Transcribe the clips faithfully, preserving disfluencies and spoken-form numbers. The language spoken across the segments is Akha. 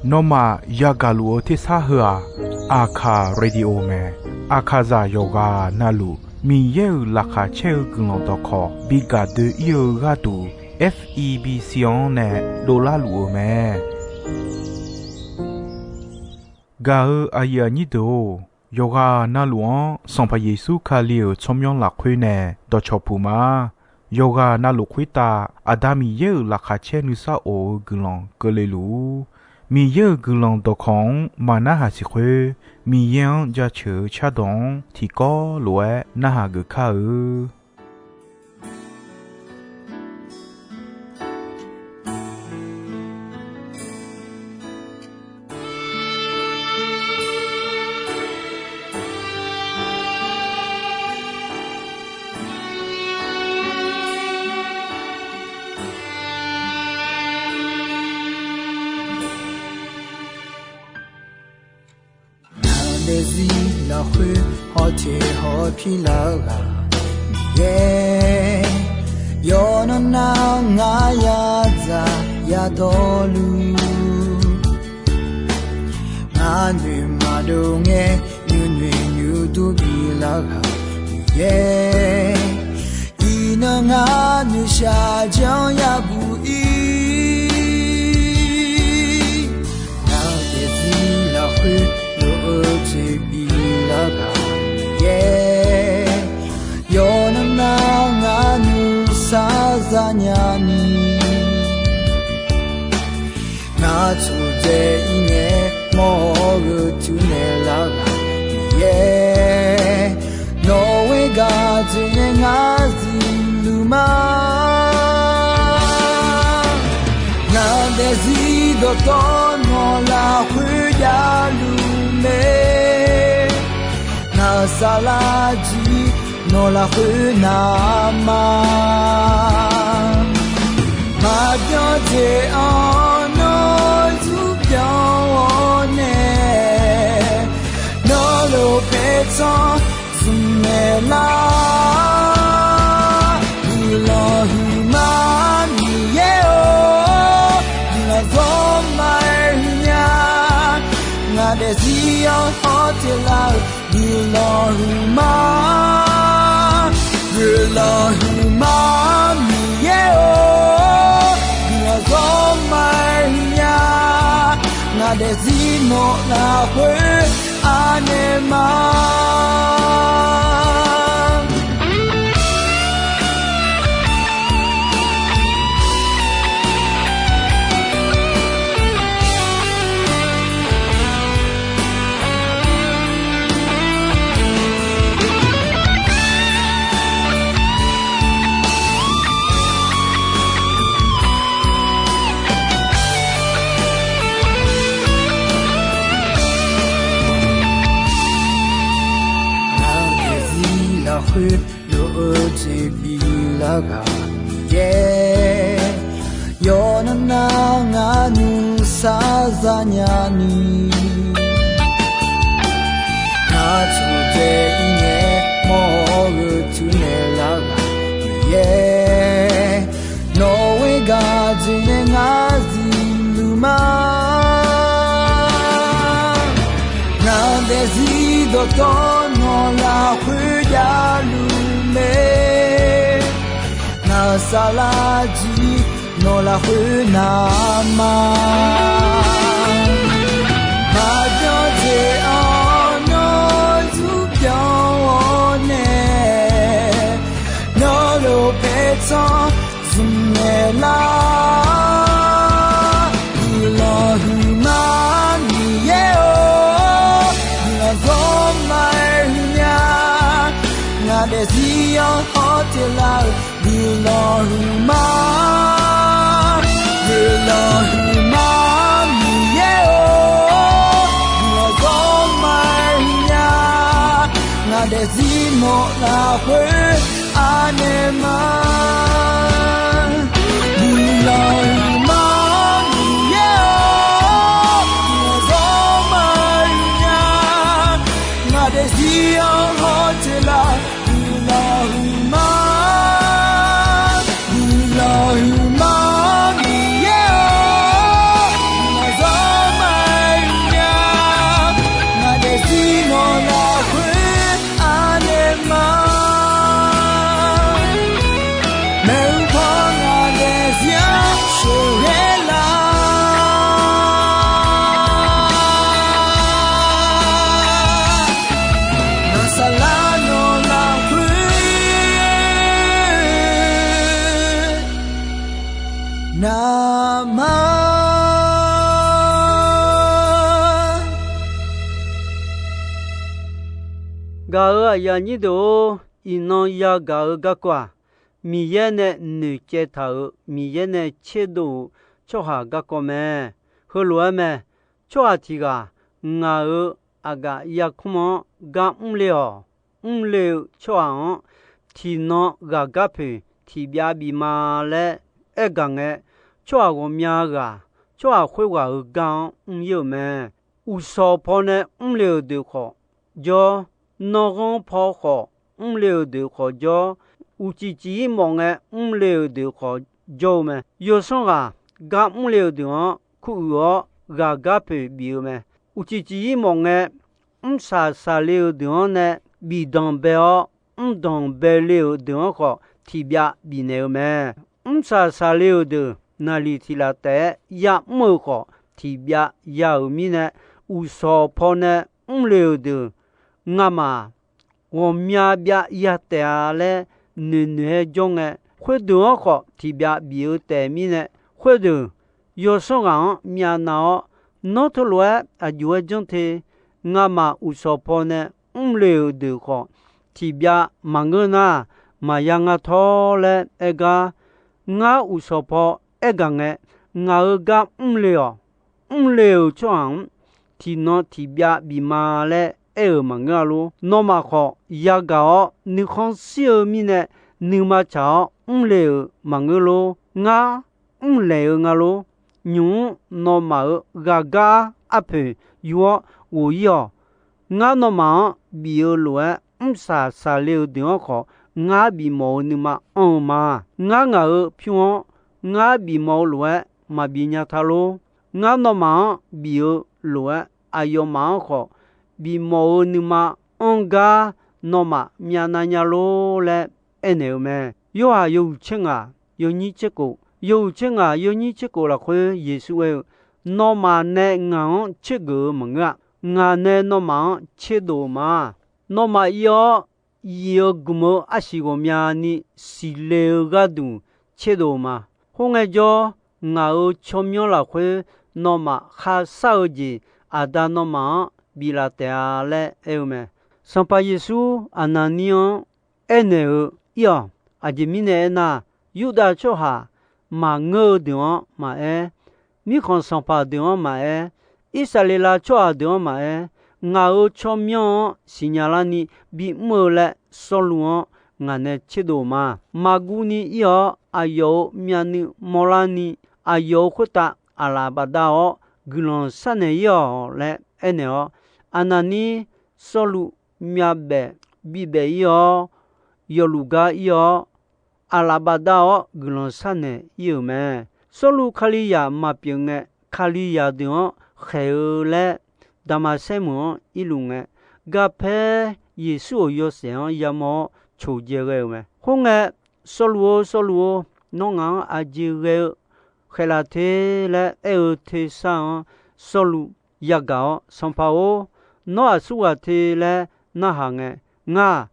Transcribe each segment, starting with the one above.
Nawmaf yagaq luf-eu tersar heu-aq, Aqkaq Radio mae. Aqkaqzaq yawqghaq navluf Miqyaer-euq laqkhaq caer-eu guiqlanq dawqkawq bi gaq doe-ir-eu gharduq, F E B C-anr nae dovlar luf-eu mae. Gaq-eu aqyuif aqnyir deuq-or, yawqghaq navluf-anr Sanqpaq Yeqsur Kali-euq tsawrmyanr lafkhoer nae dawqcawq puq ma. Yawqghaq navluf khoertav Aqda Miqyaer-euq laqkhaq caer nuisar of-eu guiqlanq keuvle luf-ur. Miqyaer-euq guiqlanq dawqkawq-anr maqnarhaq siq khoer, Miqyaer-anr jaceuq-eu cardawq-anr tiqkawv lof-aer narhaq geuf kar-eu. Ngaq daefzir lafkhoer hawteq hawpir lar-eu ghaq Miqyaer, yawqnan nar ngar yadzaq yadawrluf, ngaq noeq maqdov ngae, nuinoeq nuidur bilar ghaq Miqyaer, iqnan ngar noeqshaq janr yabuq ir. Ngaq daefzir lafkhoer lof-eu jeq bilar ghaq Miqyaer, yawqnan nar ngar nuisar zanya ni, ngaq tsofdzae ir ngae mawr-eu tuinae lar ghaq Miqyaer, nawq-eu gaq dzoeqnae ngar zifluf ma. Ngaq daefzir dawqtawv nawq lafkhoer javluf mae. Ngaq saflar jir nawq lafkhoer navma, maqbyan jeq-anr nawr zurbyan-awr nae, nawr lof paertsanr zmqnaeq lar. Guiqlanq huiqma Miqyaer-or, guiqlanq zawr ma-aer huiqnya. Ngaq daefzir-anr hawteq lar-eu guiqlanq huiqma, guiqlanq huiqma Miqyaer-or, guiqlanq zawr ma-aer huiqnya. Ngaq daefzir nawq lafkhoer anaeq ma. Ngaq daefzir lafkhoer lof-eu jeq bilar ghaq Miqyaer, yawqnan nar ngar nuisar zanya ni, ngaq tsofdzae ir ngae mawr-eu tuinae lar ghaq Miqyaer, nawq-eu gaq dzoeqnae ngar zifluf ma. Ngaq daefzir dawqtawv nawq lafkhoer javluf mae. Ngaq saflar jir nawq lafkhoer navma, maqbyan jeq-anr nawr zurbyan-awr nae, nawr lof paertsanr zmqnaeq lar. Guiqlanq huiqma Miqyaer-or, guiqlanq zawr ma-aer huiqnya. Ngaq daefzir-anr hawteq lar-eu guiqlanq huiqma, guiqlanq huiqma Miqyaer-or, guiqlanq zawr ma-aer huiqnya. Ngaq daefzir nawq lafkhoer anaeq ma. Guiqlanq huiqma Miqyaer-or, guiqlanq zawr ma-aer huiqnya. Ngaq daefzir-anr hawteq lar-eu guiqlanq huiqma, guiqlanq huiqma Miqyaer-or, Navmaqni. Gaq-euq aqyuif aqnyir deuq-or, iqnan yagaq-eu garkawv-aq, Miqyaer nae noeqcaev taq-euq, Miqyaer nae tserdov-euq tsawrhaq garkawv mae. Heulof-aer mae. Tsawrhaq tiq ghaq ngaq-euq aqgaf yarkmr-anr gar mrle-awq. Mrle-eu tsawrhaq-anr tiqnan ghaqgar poeq tiqbyav bif ma laer aergaq ngae, tsawrhaq ghawqmya ghaq tsawrhaq khoerghaq-euq gar-anr mr-ir-euq mae. Uqshawq paw nae mrle-euq deuq khawf jawr, nanrghanr paw khawf mrle-euq deuq khawf jawr, uqcif cif-ir mawf ngae mrle-euq deuq khawf jawr-eu mae. Yawsanr ghaq gar mrle-euq deuq-anr kuruiq-awr ghaqgar poeq bif-eu mae. Uqcif cif-ir mawf ngae, mrsaq saqle-euq deuq-anr nae bifdanq bae-awr, mrdanq bae le-euq deuq-anr khawf tiqbyav bifnaeq-eu mae. Mrsaq saqle-euq deuq naqliq tiq laf taef-aer ya'mr-euq khawf tiqbyav ya-euq mirnae, uqshawq paw nae mrle-euq deuq ngamaf ghawqmya byav ya taef-a laer noeqnoeq-aer jawr ngae, khoerdeuq-anr khawf tiqbyav bif-eu taef mirnae, khoerdeuq yawsanr ghaq-anr myavnav-awr, Nawr teulof-aer aq jov-aer janr te. Ngamaf uqshawq paw nae mrle-euq deuq khawf tiqbyav maqngeur nar, maqya nga tawr laer aer gar, ngar uqshawq paw aergaq ngae, ngaq-euq gar mrle-awq. Mrle-euq tsawrhaq-anr tiqnan tiqbyav bif ma laer aer-euq maqngeur-a lor. Nawmaf khawf yagaq-awr nuikhanr shir-eu mirnae, nuima tsaq-awr mrle-euq maqngeur lor. Ngar mrlaeq-eu nga lor. Nymq-mr nawmaf-euq ghaqgar arpoeq yur-awr ghof-ir-awq. Ngar nawmaf-anr bif-eu lof-aer, mrsaq saqle-eu deuq-anr khawf ngar bifmawf-eu nuima anr-eu ma. Ngar ngaq-euq pyur-anr ngar bifmawf-eu lof-aer maqbi nya ta lor. Ngar nawmaf-anr bif-eu lof-aer, aqyawfmaf-anr khawf bifmawf-eu nuima anr gar nawmaf myavnav nya lor laer aernaeq-eu mae. Yorhaq yawhuiq tser ngaq yawnyir tser khof, yawhuiq tser ngaq yawnyir tser khof lafkhoer Yeqsur aer-eu, Nawmaf nae ngaq-anr tsergeuf-eu maqngeur-a. Ngaq nae nawmaf-anr tserdov-eu ma. Nawmaf ir-awr, yif-eu gmq-eu arsiq ghawqmyani siqle-eu gharduq tserdov-eu ma. Khoerngae jawr, ngaq-euq tsawrmyanr lafkhoer nawmaf kharshar-eu jeq Aqda nawmaf-anr biflaf taef-a laer aer-eu mae. Sanqpaq Yeqsur Aqnaqnir-anr aernaeq-eu ir-awq. Aqjeq mirnae aernar, Yurdav tsawrhaq maqngeur-eu deuq-anr maqaer, mirkhanq sanqpaq deuq-anr maqaer, Irsaqleqlav tsawrhaq deuq-anr maqaer, ngaq-euq tsawrmyanr-anr siqnya larni bimr-eu laer Sawrluv-anr ngaq nae tserdov ma. Maqguv ni ir-awr, aqyawf-euq myavnuiv mawrlarni, aqyawf-euq khoertav aqlaf bafdav-awr guiqlanq sharnaeq ir-awq laer aernaeq-awr, Aqnaqnir Sawrluv myavbaef bibaef ir-awr, yawfluf gar ir-awr, aqlaf bafdav-awr guiqlanq sharnaeq ir-euq mae. Sawrluv Kalizaq maqpyeuf ngae, Kalizaq deuq-anr khaeq-eu laer Daqmaqsaer meuq-anr irluf ngae, garpaer Yeqsur-euq yawshaef-anr yamawr-awr coqdzae ghae-euq mae. Khoerngae, Sawrluv-or, Sawrluv-or, nawr ngaq-anr aqjeq ghae-eu khaeqlaf te laer aer-eu tersar-anr Sawrluv yagaq-awr, Sanqpaq-or, nawr aqsurghaq te laer narhaq ngae, Ngar-aq,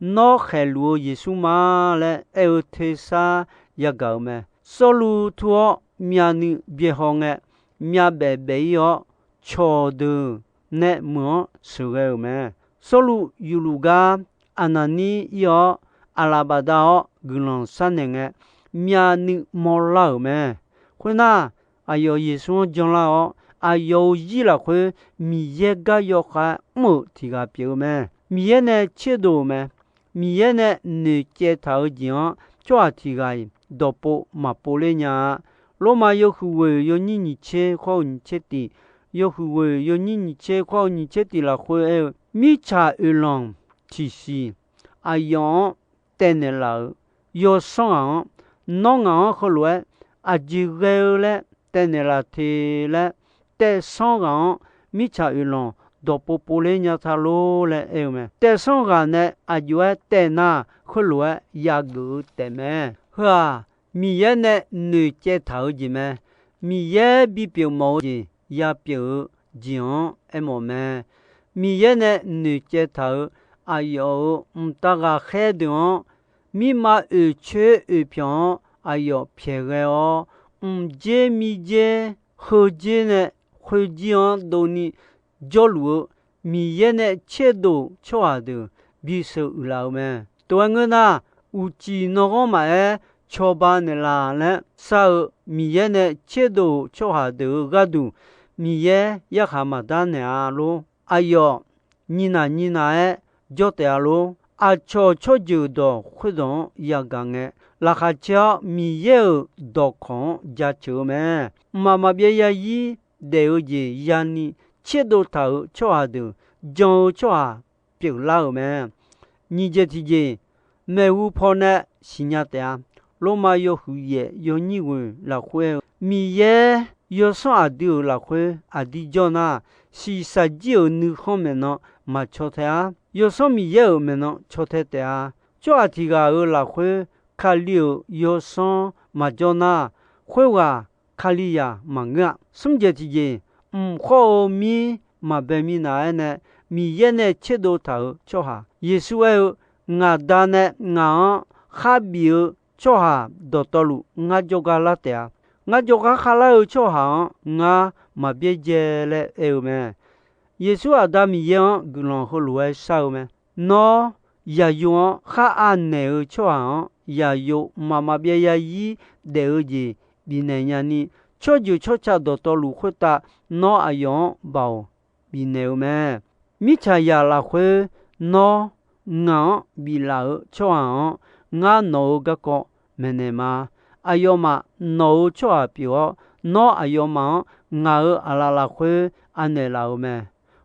nawr khaeqluf-eu Yeqsur ma laer aer-eu tersar yagaq-euq mae. Sawrluv tur-awr myavnuiv byaehaw ngae, myavbaef baef ir-awr, cawqdeuq nae meuq-anr sheuqghae-euq mae. Sawrluv yufluf gar Aqnaqnir ir-awr, aqlaf bafdav-awr guiqlanq sharnaeq ngae, myavnuiv mawrlar-euq mae. Khoernar, aqyawf Yeqsur-anr janlar-awr, aqyawf-euq zir lafkhoer Miqyaer gar yawkhav-aer mr-euq tiq ghaq pyeuf-eu mae. Miqyaer nae tserdov-euq mae. Miqyaer nae noeqcaev taq-eu jeq-anr tsawrhaq tiq ghaq-iq dawqpov maqpov ler nya-a. Lormav yawhuiq ghoeq yawnyir nyiq tser khawr-eu nyiq tser tiq, yawhuiq ghoeq yawnyir nyiq tser khawr-eu nyiq tser tiq lafkhoer aer-eu, mirtsaq oeqlanq tiqsiq aqyawf-anr taevnaeq laf-euq yawsanr ghaq-anr, nawr ngaq-anr heulof-aer aqjeq ghae-eu laer taevnaeq laf te laer, taevsanr ghaq-anr mirtsaq oeqlanq dawqpov pov ler nya ta lor laer aer-eu mae. Taevsanr ghaq nae aqjox-aer taev nar, heulof-aer yageuf-eu taef mae. Heu-aq, Miqyaer nae noeqcaev taq-eu jeq mae. Miqyaer bipyeuf mawf-eu jeq yapyeuf-eu jeq-anr aermawf mae. Miqyaer nae noeqcaev taq-euq aqyawf-euq mqtav ghaqkhaer deuq-anr, mirma oeqcoer oeqpyawq-anr aqyawf pyaeq ghae-awr, mqdzer mirdzer heudzer nae khoerjir-anr dovni jawrluf-eu Miqyaer nae tserdov-euq tsawrhaq deuq bisheuq uiqlaf-eu mae. Tov-aer ngeur nar, uqcif nanghanr maqaer cawba naeqlaf laer shar-eu Miqyaer nae tserdov-euq tsawrhaq deuq-euq gharduq Miqyaer yarkhaq maqdar naeq-a lor. Aqyawf nyinaq nyinaq-aer jawr taef-a lor. Aqcawq tsawrjeuq dawq khoerdawq-anr yagaq ngae, laqkhaq caer-awr Miqyaer-euq dawqkawq-anr jaceuq-eu mae. Mqmaq maqbyav zarzir daef-eu jeq yani tserdov taq-euq tsawrhaq deuq jan-eu tsawrhaq pyeuflar-euq mae. Nyiq jeq tiq jeq maeqhu pawnae siqnya taef-a. Lormav yawhuiq yaef yawnyir ghoeq lafkhoer-eu, Miqyaer yawsanr aqdui-euq lafkhoer aqdir jawr nar, shiqshaq jir-euq nuikhanr maeqnan maqcaw tae-ar. Yawsanr Miqyaer-euq maeqnan caw tae taef-a. Tsawrhaq tiq ghaq-euq lafkhoer Kali-euq yawsanr maqjawr nar, khoerghaq Kalizaq maqngeur-a. Smr jeq tiq jeq, mq khawr-eu mir maqbae minav-aer nae Miqyaer nae tserdov taq-euq tsawrhaq Yeqsur aer-eu, Ngaq Da nae ngaq-anr khar bif-eu tsawrhaq dawqtawvluf ngar jawrgar lar taef-a. Ngar jawrgar kharlar-eu tsawrhaq-anr ngar maq byaerdzae laer aer-eu mae. Yeqsur Aqda Miqyaer-anr guiqlanq heulof-aer shar-eu mae. Nawr, Yaqyo-anr khar anaeq-eu tsawrhaq-anr Yaqyo mqmaq maqbyav zarzir daef-eu jeq bifnaeq nyani, tsawrjeuq tsawrca dawqtawvluf khoertav nawr aqyawf-anr baoq bifnaeq-eu mae. Mirtsaqzaq lafkhoer nawr ngaq-anr biflaf-eu tsawrhaq-anr ngar nawq-eu garkawv maeqnaeq ma. Aqyawfmaf nawq-eu tsawrhaq pyeuf-awr, nawr aqyawfmaf-anr ngaq-euq aqlaf lafkhoer anaeq laf-eu mae.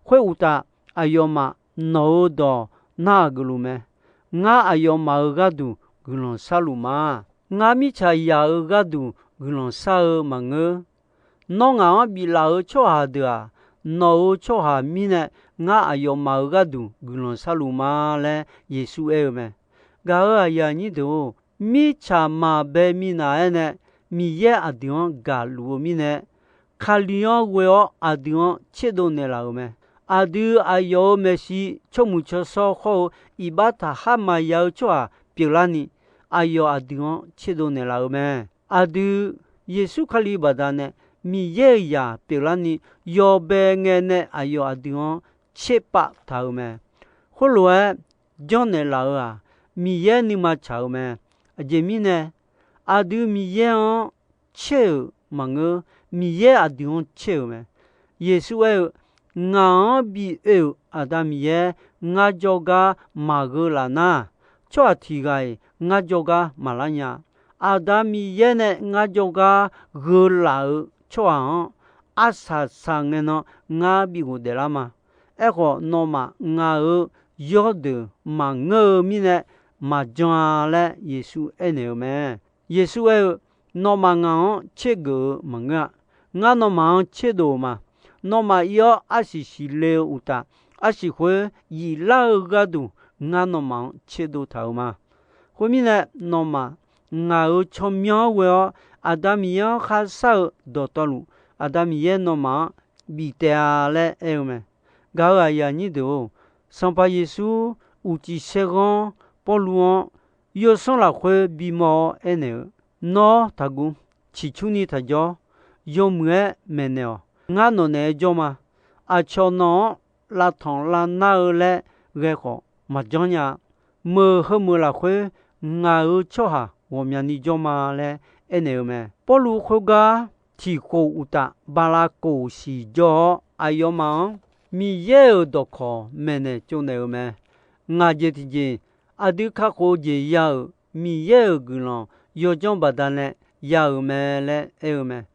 Khoeruqtaf, aqyawfmaf nawq-eu dawq nar-aq geufluf mae. Ngar aqyawfmaf-euq gharduq guiqlanq sharluf ma. Ngar mirtsaqzaq-euq gharduq guiqlanq shar-eu maqngeur. Nawr ngaq-anr biflaf-eu tsawrhaq deuq-aq, nawq-euq tsawrhaq mirnae ngar aqyawfmaf-euq gharduq guiqlanq sharluf ma laer Yeqsur aer-eu mae. Gaq-euq aqyuif aqnyir deuq-or, mirtsaq maqbae minav-aer nae Miqyaer aqdui-anr gaqluf-eu mirnae, Kali-anr ghoe-awr aqdui-anr tserdov naeqlaf-euq mae. Aqdui aqyawf-euq maeqshi tsawrmuiq tsawrshawr khawr-eu iqbax taqkhar maqya-eu tsawrhaq pyeuflarni, aqyawf aqdui-anr tserdov naeqlaf-euq mae. Aqdui Yeqsur Kali baqdanae Miqyaer-euq zaq pyeuflarni, yawbae ngae nae aqyawf aqdui-anr tserpav taq-euq mae. Khoerlof-aer janrnaeq laf-euq-aq, Miqyaer nuima tsaq-euq mae. Aqjeq mirnae, aqdui Miqyaer-anr tser-euq maqngeur, Miqyaer aqdui-anr tser-euq mae. Yeqsur aer-eu, Ngaq-anr bi oe-euq Aqda Miqyaer ngar jawrgar maqgheu laf nar, tsawrhaq tiq ghaq-iq ngar jawrgar maqlar nya. Aqda Miqyaer nae ngar jawrgar gheu laf-euq tsawrhaq-anr, arsaq saq ngae nan ngar bi ghofdaef lar ma. Aerkhawf, nawmaf ngaq-euq yawrdeuq maqngeur-eu mirnae maqjan-a laer Yeqsur aernaeq-eu mae. Yeqsur aer-eu, Nawmaf ngaq-anr tsergeuf-eu maqngeur-a. Ngar nawmaf-anr tserdov-euq ma. Nawmaf ir-awr arsiq siqle-eu uqtaf, arsiq khoer yiflar-eu gharduq ngar nawmaf-anr tserdov taq-euq ma. Khoermirnae, nawmaf ngaq-euq tsawrmyanr-anr ghoe-awr, Aqda Miqyaer-anr kharshar-eu dawqtawvluf, Aqda Miqyaer nawmaf-anr bif taef-a laer aer-eu mae. Gaq-euq aqyuif aqnyir deuq-or, Sanqpaq Yeqsur uqcif saerghanr Pawrluv-anr yawsanr lafkhoer bimawr-awr aernaeq-eu, Nawr taqguv. Ciqcurni taqjawr. Yawmuiq-aer maeqnaeq-awq. Ngar nawq naeq-aer jawr ma. Aqcawq nawq-anr lavtanq lavnar-eu laer ghae khawf maqjanr nya-a. Meuq heumeuq lafkhoer ngaq-euq tsawrhaq ghawqmyani jawr ma laer aernaeq-eu mae. Pawrluv khoergar tiqkhof uqtaf, bala khof siq jawr-awr, aqyawfmaf-anr Miqyaer-euq dawqkawq maeqnaeq tsovnaeq-eu mae. Ngaq jeq tiqjeq, aqdui kakhof-eu jeq ya-euq Miqyaer-euq guiqlanq yawdzanr baqdanae ya-euq mae laer aer-eu mae.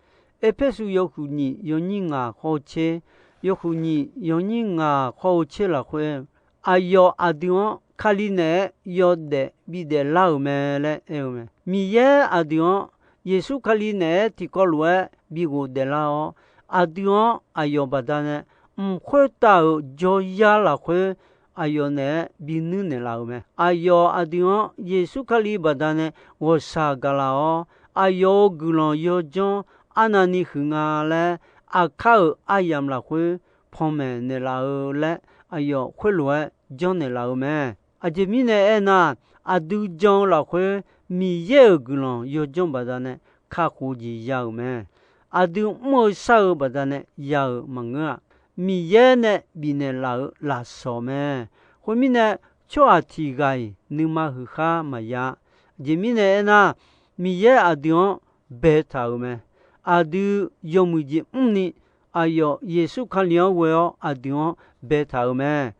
Erpersu yawhuiq nyiq yawnyir ngaq khawr-eu tser, yawhuiq nyiq yawnyir ngaq khawr-eu tser lafkhoer, aqyawf aqdui-anr Kali naeq-aer yawdaef bidaef lar-euq mae laer aer-eu mae. Miqyaer aqdui-anr Yeqsur Kali naeq-aer tiqkawv lof-aer bi ghofdaef lar-awr, aqdui-anr aqyawf baqdanae mq khoertav-euq jawryar lafkhoer aqyawf naeq-aer binuir naeqlaf-euq mae. Aqyawf aqdui-anr Yeqsur Kali baqdanae ghawqshaq gaqlaf-awr, aqyawf-euq guiqlanq yawdzanr arnavni huiq nga laer, aqkar-euq aryamq lafkhoer panmaeq naeqlaf-eu laer, aqyawf khoerlof-aer janrnaeq laf-eu mae. Aqjeq mirnae aernar, aqdui jan-eu lafkhoer Miqyaer-euq guiqlanq yawdzanr baqdanae kakhof-eu jeq ya-euq mae. Aqdui mr-eu shar-eu baqdanae ya-euq maqngeur-a. Miqyaer nae bifnaeq laf-euq lafsawq mae. Khoermirnae, tsawrhaq tiq ghaq-iq nuima huiqkhar maqya. Aqjeq mirnae aernar, Miqyaer aqdui-anr baetaq-euq mae. Aqdui yawmuiq jeq mrni, aqyawf Yeqsur Kali-anr ghoe-awr aqdui-anr baetaq-euq mae.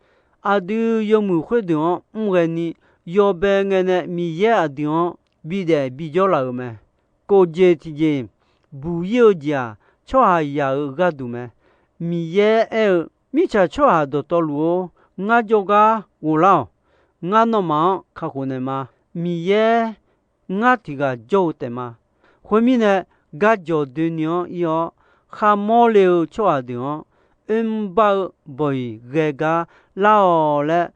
Aqdui yawmuiq khoerdeuq-anr mrghae ni, yawbae ngae nae Miqyaer aqdui-anr bidaef bijawr laf-euq mae. Kof jeq tiqjeq, buq-ir-eu jeq-aq, tsawrhaqzaq-euq gharduq mae. Miqyaer aer-eu, Mirtsaq tsawrhaq dawqtawvluf-or, ngar jawrgar ghoflar-awq. Ngar nawmaf-anr kakhof naeqma. Miqyaer ngar tiq ghaq jawr-eu taef ma. Khoermirnae, garjawq doeni-anr ir-awr, kharmawr le-eu tsawrhaq deuq-anr, oermr bar-eu bawq-iq ghae gar lar-awq laer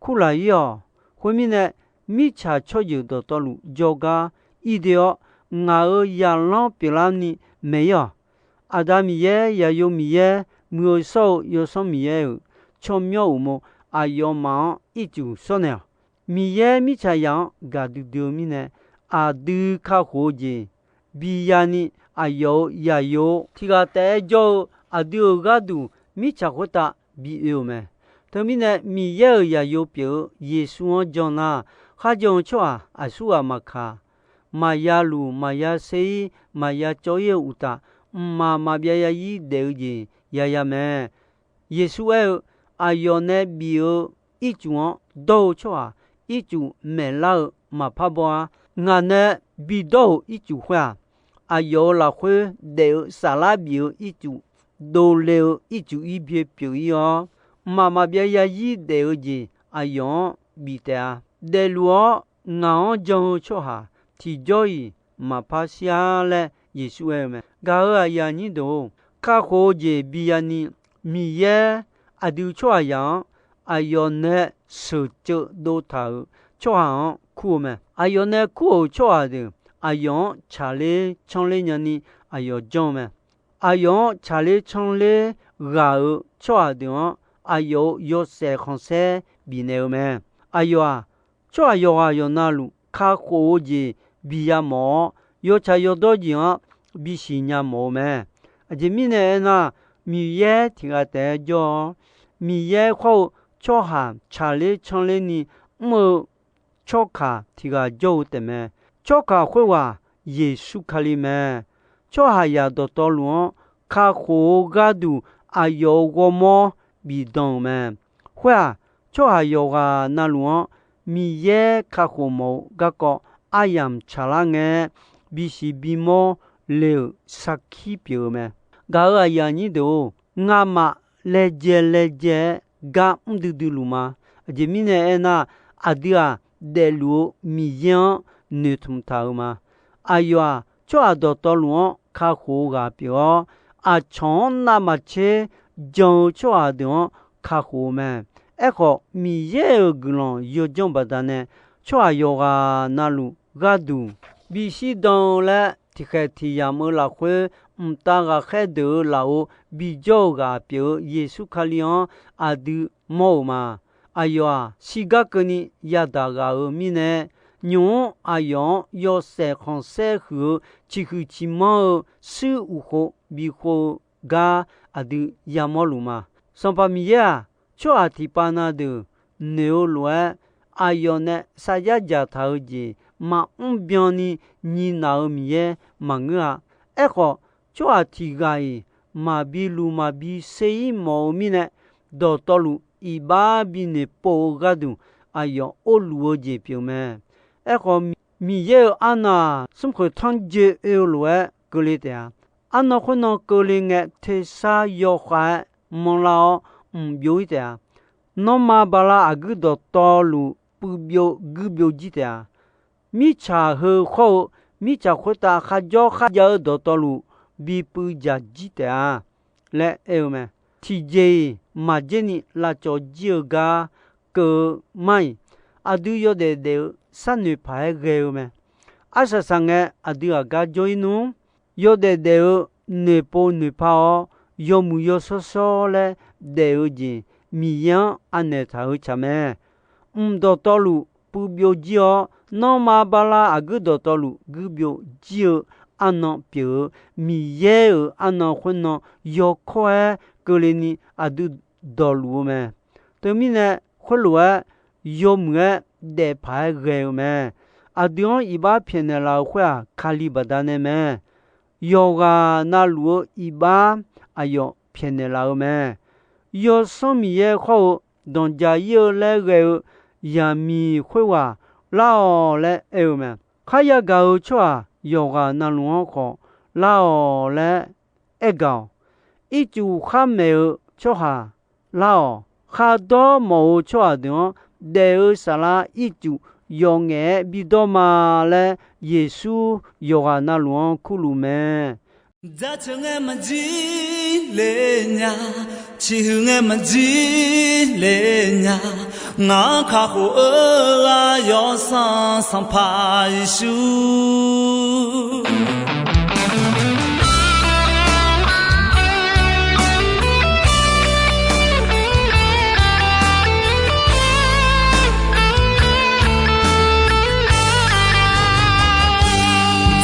kurlaq-ir-awq. Khoermirnae, mirtsaq tsawrjeuq dawqtawvluf jawrgar ir doe-awr, ngaq-euq zaqlanr pyeuflarni maeq-ir-awq. Aqda Miqyaer, Zaqyo Miqyaer, Muiq-eu shawr-eu Yawsanr Miqyaer-euq tsawrmyanr uqmov aqyawfmaf-anr ircuf shawrnaeq-awq. Miqyaer mirtsaqzaq-anr gaqdui dui-eu mirnae, aqdui kakhof-eu jeq biya ni, aqyawf-euq zaqyo tiq ghaq taef-aer jawr-eu aqdui-euq gharduq mirtsaq khoertav bi oe-euq mae. Teumirnae, Miqyaer-euq zaqyo pyeuf-eu Yeqsur-anr jan nar, kharjan-eu tsawrhaq aqsurghaq maqkaq, maqya luq, maqya ser-ir, maqya cawv-ir-eu uqtaf, mqmaq maqbyav yazir daef-eu jeq yaya mae. Yeqsur aer-eu, Aqyawf nae bif-eu ircuf-anr dawr-eu tsawrhaq, ircuf maeqlar-eu maqpar baw-ar. Ngaq nae bidawr-euq ircuf khoer-aq, aqyawf-euq lafkhoer daef-eu saflar bif-eu ircuf, dovle-eu ircuf ir bye pyeuf-ir-awr, mqmaq maqbyav yazir daef-eu jeq aqyawf-anr bif taef-a. Daefluf-awr ngaq-anr jan-eu tsawrhaq tiqjawr-iq maqpar shir-ar laer Yeqsur aer-eu mae. Gaq-euq aqyuif aqnyir deuq-or, kakhof-eu jeq biya ni, Miqyaer aqdui tsawrhaqzaq-anr aqyawf nae sheuqceuv dovtaq-euq tsawrhaq-anr kur-eu mae. Aqyawf nae kur-euq tsawrhaq deuq aqyawf-anr tsaqler tsanrler nyani aqyawf janr-eu mae. Aqyawf-anr tsaqler tsanrler ghaq-euq tsawrhaq deuq-anr aqyawf-euq yawshaef khanqsaer bifnaeq-eu mae. Aqyawf-aq, tsawrhaq yawqghaq yawqnavluf kakhof-eu jeq biya mawf-awr, yawtsaq yawdawr jeq-anr bisiq nya mawf-eu mae. Aqjeq mirnae aernar, Miqyaer tiq ghaq taef-aer jawr-awr, Miqyaer khawr-eu tsawrhaq tsaqler tsanrler ni mr-eu tsawrkaq tiq ghaq jawr-eu taefmae. Tsawrkaq khoerghaq Yeqsur Kali mae. Tsawrhaqzaq dawqtawvluf-anr kakhof-eu gharduq aqyawf-euq ghawrmawr bifdan-euq mae. Khoer-aq, tsawrhaq yawqghaq navluf-anr Miqyaer kakhof mawf-eu garkawv aryamq tsaqlar ngae, bisiq bimawr le-euq sarkir pyeuf-eu mae. Gaq-euq aqyuif aqnyir deuq-or, ngamaf laejae laejae-aer gar mr duidui luf ma. Aqjeq mirnae aernar, aqdui-aq, daefluf-eu Miqyaer-anr noeqtmq taq-euq ma. Aqyawf-aq, tsawrhaq dawqtawvluf-anr kakhof-eu ghaq pyeuf-awr, aqcawq-anr navmaqtser jan-eu tsawrhaq deuq-anr kakhof-eu mae. Aerkhawf, Miqyaer-euq guiqlanq yawdzanr baqdanae, tsawrhaq yawqghaq navluf gharduq bishir dan-eu laer tiqkhaeq tiq yamq-eu lafkhoer, mqtav ghaqkhaer deuq-eu lafov bijawr-eu ghaq pyeuf-eu Yeqsur Kali-anr aqdui mawr-euq ma. Aqyawf-aq, shirgar keuvni yadaq ghaq-euq mirnae, nymq-mr aqyawf-anr yawshaef khanqsaer huiq-eu ciqhuiq ciqmanr-eu shuir uqkhov bikhov-eu gar aqdui yamawr luf ma. Sanqpaq Miqyaer-aq, tsawrhaq tiqpav na deuq noeq-eu lof-aer, aqyawf nae sarjax dzaqtaq-eu jeq maqmr byanni nyiq naq-euq Miqyaer maqngeur-a. Aerkhawf, tsawrhaq tiq ghaq-iq maqbi luq maqbi ser-ir mawf-eu mirnae, dawqtawvluf iqbax binoeq pov-eu gharduq aqyawf orluf-eu jeq pyeuf mae. Aerkhawf, Miqyaer-euq arnan-aq, smrkhoeq tanrjoe oe-eu lof-aer keuvle taef-a. Arnan khoernan keuvle ngae, tersar yawkhav-aer manrlar-awr mq byov-ir taef-a. Nanrma bala aqguir dawqtawvluf puiv byov guir byov jir taef-a. Mirtsaq heu khawr-eu mirtsaq khoertav kharjawr kharjav-eu dawqtawvluf bi puiv dzaq jir taef-a laer aer-eu mae. Tiqjeq-iq maqdzer ni lavcawv jir-eu gar keuv-eu mar-iq, aqdui yawdaef daef-eu sharnoeq paq-aer ghae-eu mae. Arsaq saqngae aqdui aqgar jawr-ir nmr. Yawdaef daef-eu noeqpov noeqpar-awr, yawmuiq yawshawr shawr laer daef-eu jeq Miqyaer-anr anaeq taq-eu tsaq mae. Mq dawqtawvluf puiv byov jir-awr, nanrma bala aqguir dawqtawvluf guir byov jir-eu arnan pyeuf-eu Miqyaer-euq arnan khoernan yawkawr-aer keuvle ni aqdui dawqluf-eu mae. Teumirnae, khoerlof-aer yawmuiq-aer daef paq-aer ghae-eu mae. Aqdui-anr iqbax pyaeqnaeq laf-euq khoer-aq, Kali baqdanae mae. Yawqghaq navluf-eu iqbax aqyawf pyaeqnaeq laf-eu mae. Yawsanr Miqyaer khawr-eu danqjaq ir-eu laer ghae-eu zaqmiq khoerghaq lar-awq laer aer-eu mae. Kharya gaq-eu tsawrhaq yawqghaq navluf-anr khawf lar-awq laer aer gaq-awq. Ircuf khar maeq-eu tsawrhaq lar-awq. Khardawr mawf-eu tsawrhaq deuq-anr daef-eu saflar ircuf yawf ngaef-aer bidawr ma laer Yeqsur yawqghaq navluf-anr kurluf mae. Jaceuq ngae maqjir le nya, ciqhuiq ngae maqjir le nya, ngaq-anr kakhof-eu ghaq Yawsanr Sanqpaq Yeqsur.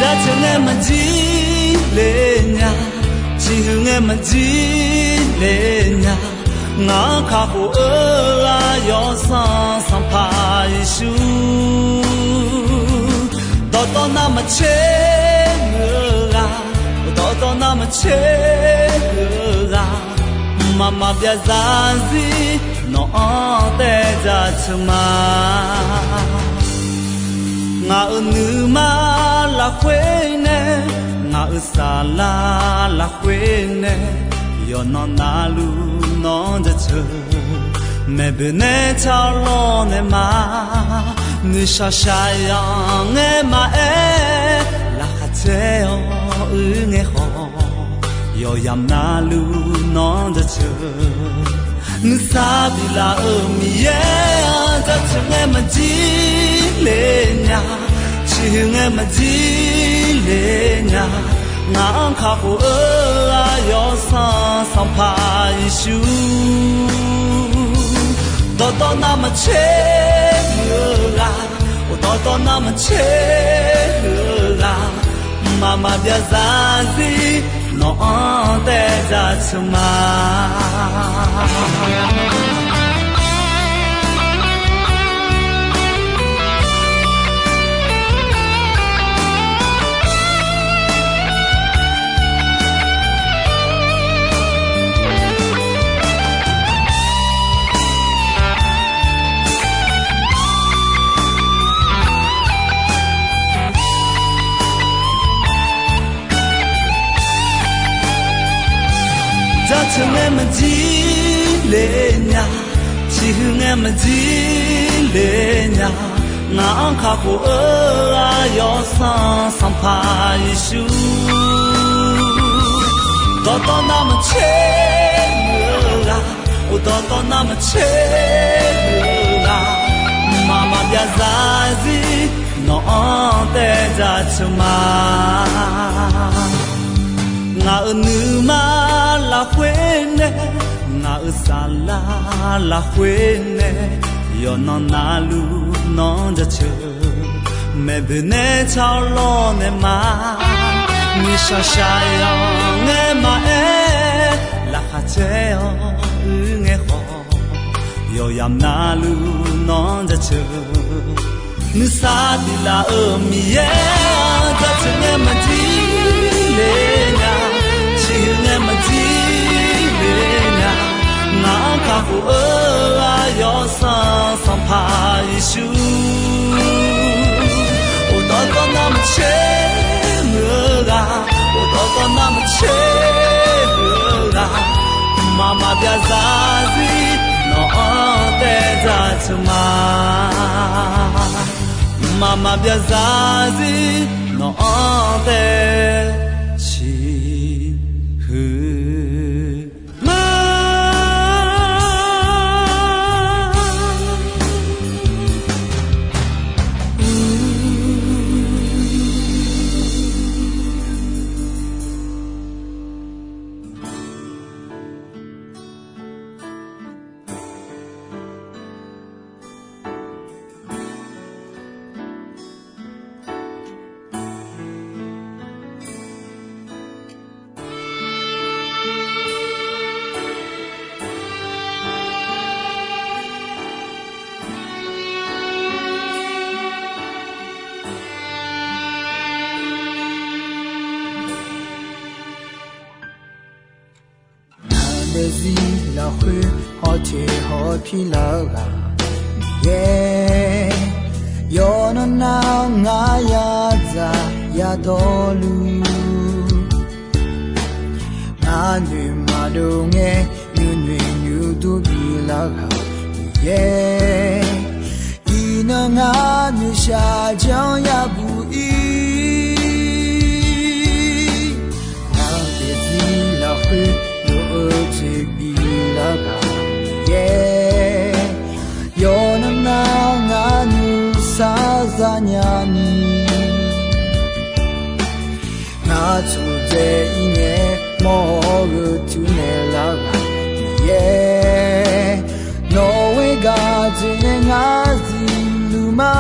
Jaceuq ngae maqjir le nya, ciqhuiq ngae maqjir le nya, ngaq-anr kakhof-eu ghaq Yawsanr Sanqpaq Yeqsur. Dawqtawv navmaqtser muiq-eu ghaq, dawqtawv navmaqtser muiq-eu ghaq, mqmaq maqbyav zarzir nawq-anr taev jaceuq ma. Ngaq-euq nuima lafkhoer nae, ngaq-euq saflar lafkhoer nae, yawqnan navluf nawq-anr jaceuq. Maeqboeq nae tsawrlawr nae ma, nuishaq shaqyanq ngae maqaer, laqkhaq caer-awr uir ngae khawf, yawqyamq navluf nawq-anr jaceuq. Nuisar biflaf-euq Miqyaer-anr jaceuq ngae maqjir le nya, ciqhuiq ngae maqjir le nya, ngaq-anr kakhof-eu ghaq Yawsanr Sanqpaq Yeqsur. Dawqtawv navmaqtser muiq-eu ghaq, dawqtawv navmaqtser muiq-eu ghaq, mqmaq maqbyav zarzir nawq-anr taev jaceuq ma. Jaceuq ngae maqjir le nya, ciqhuiq ngae maqjir le nya, ngaq-anr kakhof-eu ghaq Yawsanr Sanqpaq Yeqsur. Dawqtawv navmaqtser muiq-eu ghaq, dawqtawv navmaqtser muiq-eu ghaq, mqmaq maqbyav zarzir nawq-anr taev jaceuq ma. Ngaq-euq nuima lafkhoer nae, ngaq-euq saflar lafkhoer nae, yawqnan navluf nawq-anr jaceuq. Maeqboeq nae tsawrlawr nae ma, nuishaq shaqyanq ngae maqaer, laqkhaq caer-awr uir ngae khawf, yawqyamq navluf nawq-anr jaceuq. Nuisar biflaf-euq Miqyaer-anr jaceuq ngae maqjir le nya, ciqhuiq ngae maqjir le nya, ngaq-anr kakhof-eu ghaq Yawsanr Sanqpaq Yeqsur. Dawqtawv navmaqtser muiq-eu ghaq, dawqtawv navmaqtser muiq-eu ghaq, mqmaq maqbyav zarzir nawq-anr taev jaceuq ma. Mqmaq maqbyav zarzir nawq-anr taev ciqhuiq ma. Daefzir lafkhoer hawteq hawpir lar-eu ghaq Miqyaer, yawqnan nar ngar yadzaq yadawrluf, ngar noeqma dov ngae nuinoeq nuidur bif lar-eu ghaq Miqyaer, iqnan ngar noeqshaq janr yabuq ir. Ngar daefzir lafkhoer lof-eu jeq bif lar-eu ghaq Miqyaer, yawqnan nar ngar nuisar zanya ni, ngar tsofdzae ir ngae mawr-eu tuinaeq lar-eu ghaq Miqyaer, nawq-eu gaq jeq nae ngar zifluf ma.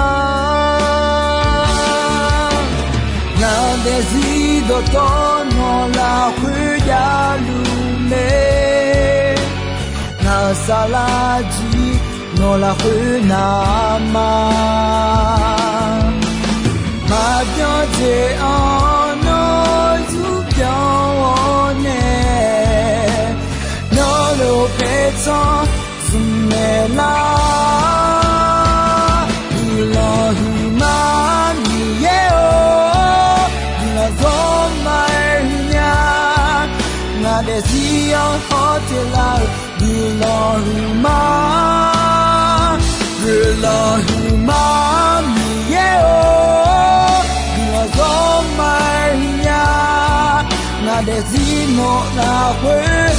Ngar daefzir dawqtawv nawq lafkhoer javluf mae. Ngar saflar jir nawq lafkhoer navma, maqbyan jeq-anr nawr zurbyan-awr nae, nawr lof paertsanr zmq naeq lar. Guiqlanq huiqma Miqyaer-or, guiqlanq zawr ma-aer huiqnya. Ngar daefzir-anr hawteq lar-eu guiqlanq huiqma, guiqlanq huiqma Miqyaer-or, guiqlanq zawr ma-aer huiqnya. Ngar daefzir nawq lafkhoer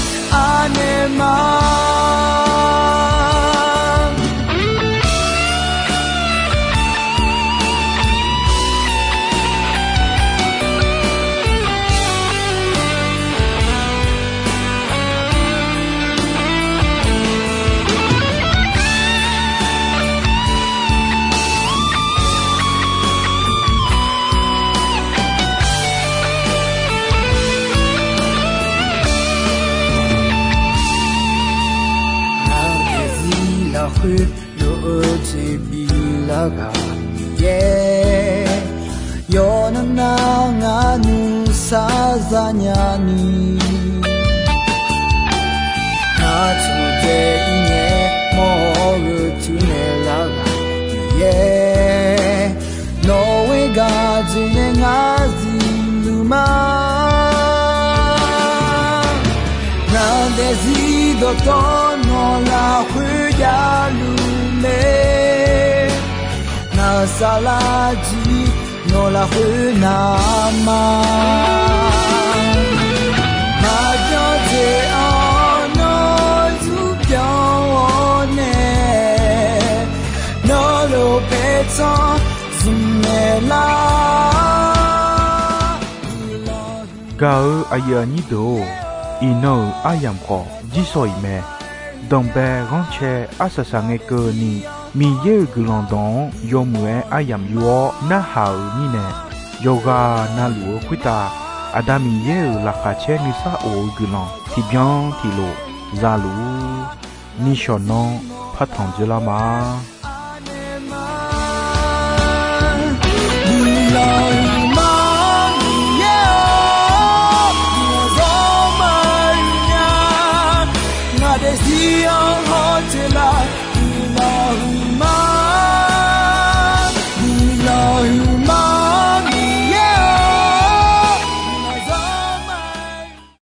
anaeq ma. Ngar daefzir lafkhoer lof-eu jeq bif lar-eu ghaq Miqyaer, yawqnan nar ngar nuisar zanya ni, ngar tsofdzae ir ngae mawr-eu tuinaeq lar-eu ghaq Miqyaer, nawq-eu gaq jeq nae ngar zifluf ma. Ngar daefzir dawqtawv nawq lafkhoer javluf mae. Ngar saflar jir nawq lafkhoer navma, maqbyan jeq-anr nawr zurbyan-awr nae, nawr lof paertsanr zmq naeq lar. Gaq-eu aqyuif aqnyir deuq-or, iqnan-euq aryamq khawf jirsawq iq mae. Danqbae ghanrcae arsaq saq ngae keuvni, Miqyaer-euq guiqlanq dawq-anr yawmuiq-aer aryamq yur-awr narhaq-euq mirnae, yawqghaq navluf-eu khoertav Aqda Miqyaer-euq laqkhaq caer nuisar of-eu guiqlanq tiqbyan tiqlof zaluf-ur. Nishawq nanr partanq dzoerlar ma. Ngar daefzir-anr hawteq lar, guiqlanq huiqma